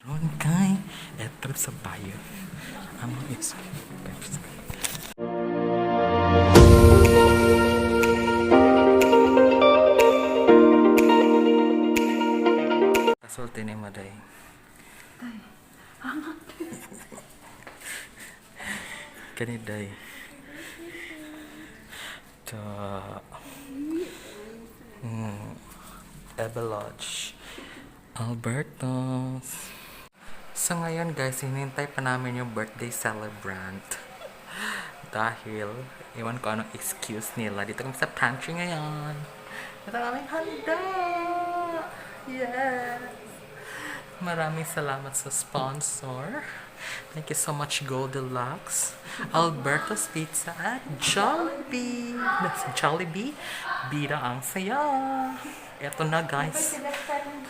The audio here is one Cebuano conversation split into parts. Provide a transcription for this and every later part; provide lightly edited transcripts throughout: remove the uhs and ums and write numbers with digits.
Ron kay etrip sa bayo. Among is Kasulti ni Maday. Kani day. Ta Ebe Lodge. Alberto's. So ngayon guys, hinintay pa namin yung birthday celebrant. Dahil, ewan ko anong excuse nila. Dito kami sa pantry ngayon. Ito ang aming handa! Yes! Maraming salamat sa sponsor. Thank you so much, Goldilocks, Alberto's Pizza at Jollibee. That's Jollibee. Bida ang saya. Ito na, guys.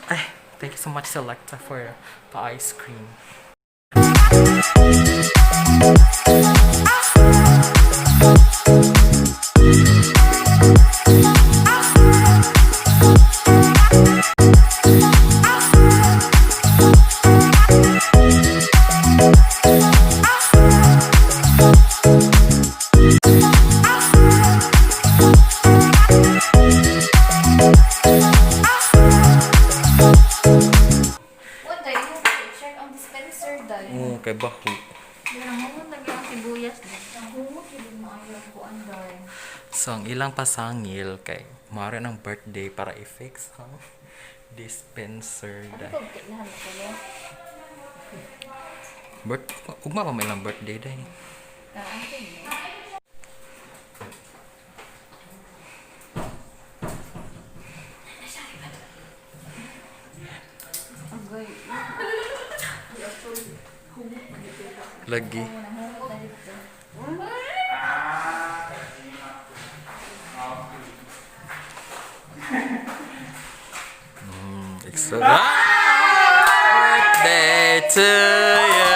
Ay, thank you so much, Selecta, for the ice cream. What day? Check ang dispenser day. Oo, kay Bahu. Nangungot lagi ang sibuyas day. Nangungot yun maayo ang kuan day. So, ang ilang pasangil kay mara ng birthday para i-fix ang dispenser. Ano Dahil. ko kailangan ko lo? Birth, ugma pa may ilang birthday dahil. Kaante no. Agay. Lagi. Nangungot na dito. Exo- Ah! Birthday to you.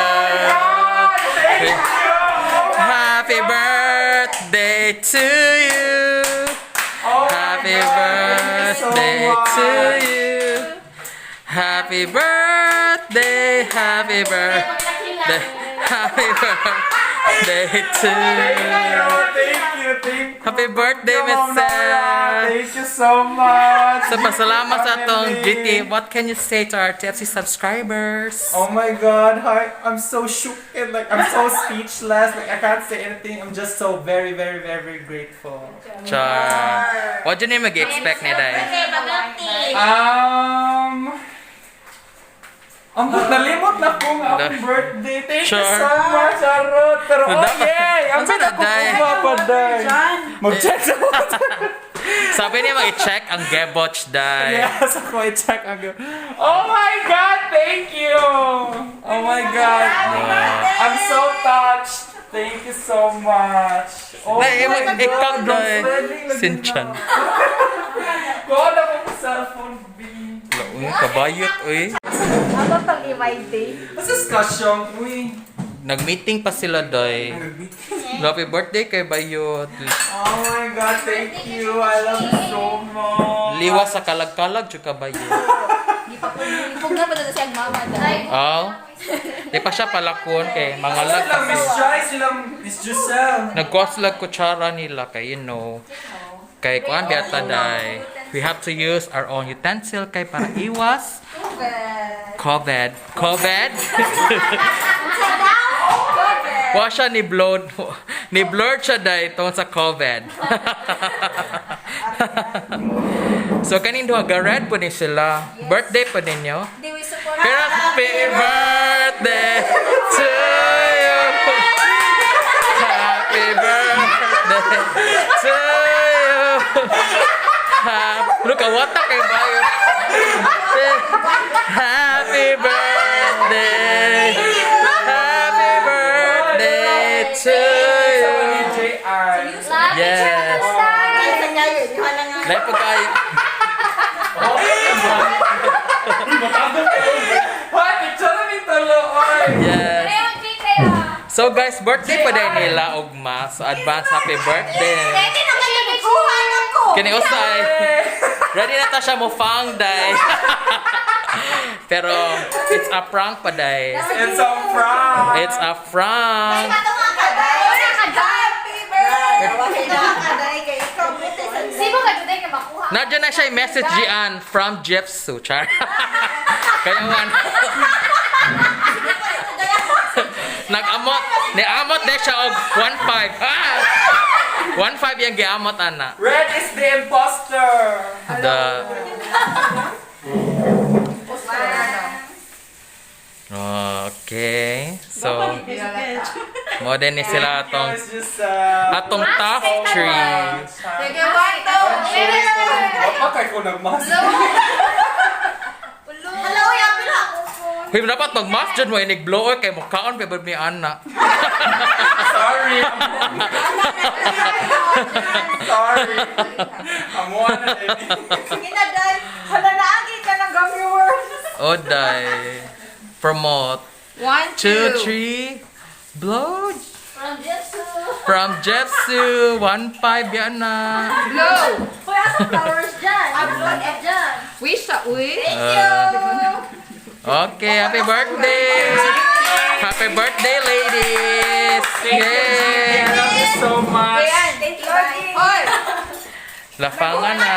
Happy birthday to you. Happy birthday to you. Happy birthday, happy birthday, happy birthday to you. Thank you, thank you. Happy birthday, Ma'am Miss Nora. Sarah. Thank you so much. So, pasalamat sa atong Family. GT. What can you say to our TFC subscribers? Oh my God, hi. I'm so shook and like I'm so speechless. Like I can't say anything. I'm just so very, very, very, very grateful. Char. What do you mag-expect ni Day? Ang nalimot na ko nga akong birthday. Thank you Sure. so much, Charot. Pero oh yay! Ang Unsa na, ko Day? pa, Day. Mag-check sa Sabi niya mag-check ang Geboch, Day. Yes, ako i-check ang. Oh my God, thank you! Oh my God. I'm so touched. Thank you so much. Oh Day, my God. ikaw, Day. I'm sweating lagi Sinchan. na. Kuha na ko sa cellphone, B. Uy, kabayot, uy. Ako pag day. Basta kasyong, uy. Nag-meeting pa sila, Day. Happy birthday kay Bayot. Oh my God, thank you. I love you so much. Liwas sa kalag-kalag, tsaka Bayot. Gipugna pa na siya ang mama day. Oh. Di pa siya palakon kay mga lag. Silang Miss Jai, silang Miss Giselle. Nagkuha sila kutsara nila kay kay kuan biyata day. We have to use our own utensil kay para iwas COVID. COVID. Wa siya ni blow ni blur siya day tungod sa COVID. So kaning duha ga red po ni sila. Birthday po ninyo. Di we support. Pero happy birthday to you. Happy birthday to you. Look, awata kay bayo. Happy birthday. Happy birthday to Sama ni you. JR. Yes. Lahi po kayo. Hoy, picture na ni Tolo, oy. Yes. So guys, birthday pa din nila ugma. So advance happy birthday. Kini usay. Ready na ta siya mo fang day. Pero it's a prank pa day. It's a prank. It's a prank. Wala ka dyan! Happy birthday! Kaday kay ikaw buti sa Sino ka dyan ka makuha? Nadya na siya yung message diyan from Jeff Su. Char. Kaya man. Nag-amot. Niamot na siya og 1.5. Ah! 1.5 yung giamot ana. Red is the imposter. The Okay. So, mo din ni sila atong It's just atong top 3. Sige, one, two, three. Bakit ko nagmask? Hello, uy, apil ako. Huy, dapat mag-mask dyan mo inig blow kay mukaon pa ba ni ana. Sorry. Sorry. Amo na eh. Sige na, Day. Hala, naagi ka ng gummy worms. Oday. Promote. One, Two, three. Blow. From Jetsu. From Jetsu. 1.5 yan na. Blow. Uy, asa flowers dyan? Asa dyan? Wish sa uy. Okay, happy birthday! Happy birthday, ladies! Thank you, Yay! I love you so much. Ayan, thank you. Hoy. Lafangan na.